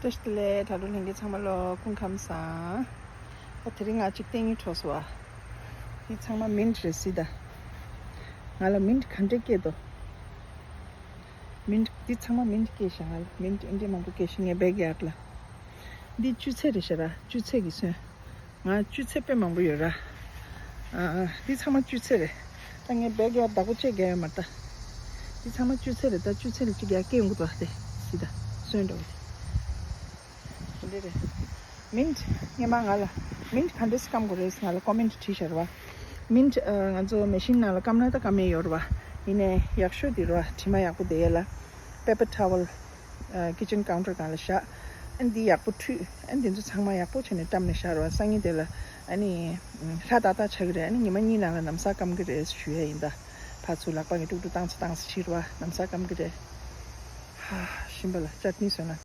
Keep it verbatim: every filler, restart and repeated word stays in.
བཀྲ་ཤིས་བདེ་ལེགས། དྲ་གྲོགས་ལྷན་རྒྱས་ཚང་མ་ལོ་སྐུ་ཁམས་བཟང་། ད་དེ་རིང་ང་གཅིག་སྟེང་གཉིས་འཕྲོ་སོང་བ། འདི་ཚང་མ་མིན་ཊི་རེད་ཟེར་ད། ང་ལ་མིན་ཊི་ག་འདྲས་སྐྱེས་འདུག་མིན་ཊི་འདི་ཚང་མ་མིན་ཊི་སྐྱེས་ཤག་ང་ལ་མིན་ཊི་ཨེ་འདྲས་མང་པོ་སྐྱེས་ཤག་ངའི་བེག་ཡར་ཌི་ལ། འདི་བཅུད་ཚད་རེད་ཤག་ར། བཅུད་ཚད་ཀྱིས་སོན། ང་བཅུད་ཚད་དཔེ་མང་པོ་ཡོད་ར། ཨ། འདི་ཚང་མ་བཅུད་ཚད་རེད། ད་ངའི་བེག་ཡར་ཌི་བདག་པོ་བྱེད་རྒྱུ་ཡོད་མ་རེད་ད། འདི་ཚང་མ་བཅུད་ཚད་རེད་ད། བཅུད་ཚད་ལ་གཅིག་ཡར་སྐྱེས་ཡོང་གི་འདུག་བ། དེ་ཟེར་ད། སོན་འདྲ་བོ་དེ། དེ་འདྲས་རེད། མིན་ཊི་སྔོན་མ་ང་ལ་མིན་ཊི་ག་འདྲས་སྐམ་དགོས་རེད་ཟེར་ང་ལ་ཀོ་མེན་ཊི་བྲིས་ཤག་ར་བ། མིན་ཊི་ཨ། ང་ཚོ་མེ་ཤིན་ནང་ལ་སྐམ་ན་ད་སྐམ་ཡས་ཡོད་ར་བ། ཡིན་ནའི་ཡག་ཤོས་དེ་ར་བ། དྲི་མ་ཡག་པོ་བསྡད་ཡས་ལ། པེ་པར་ཊ་ཝལ། ཨ། ཀི་ཅན་ཀའུན་ཊར་སྒང་ལ་བཞག་ཨ་ནི་འདི་ཡག་པོ་འཁྲུད། ཨ་ནི་འདི་ཚོ་ཚང་མ་ཡག་པོ་བྱས་ནས་བཀྲམ་ནས་བཞག་ར་བ། སང་ཉིན་དེ་ལ་ཨ་ནི་ལྷ་ཏག་ཏག་ཆགས་ཀྱི་རེད། ཨ་ནི་ཉི་མ་གཉིས་ནང་ལ་ལམ་སང་སྐམ་གྱི་རེད་ཞུ་ཡས་ཡིན་ད། ཕར་ཚུར་ལག་པ་གིས་དཀྲུག་དཀྲུག་བཏང་ཚེ་བཏང་ཚེ་བྱེད་ར་བ། ལམ་སང་སྐམ་གྱི་རེད། ཧ། ཞིམ་པ་ལ་ཅཊ་ནི་བཟོས་ན་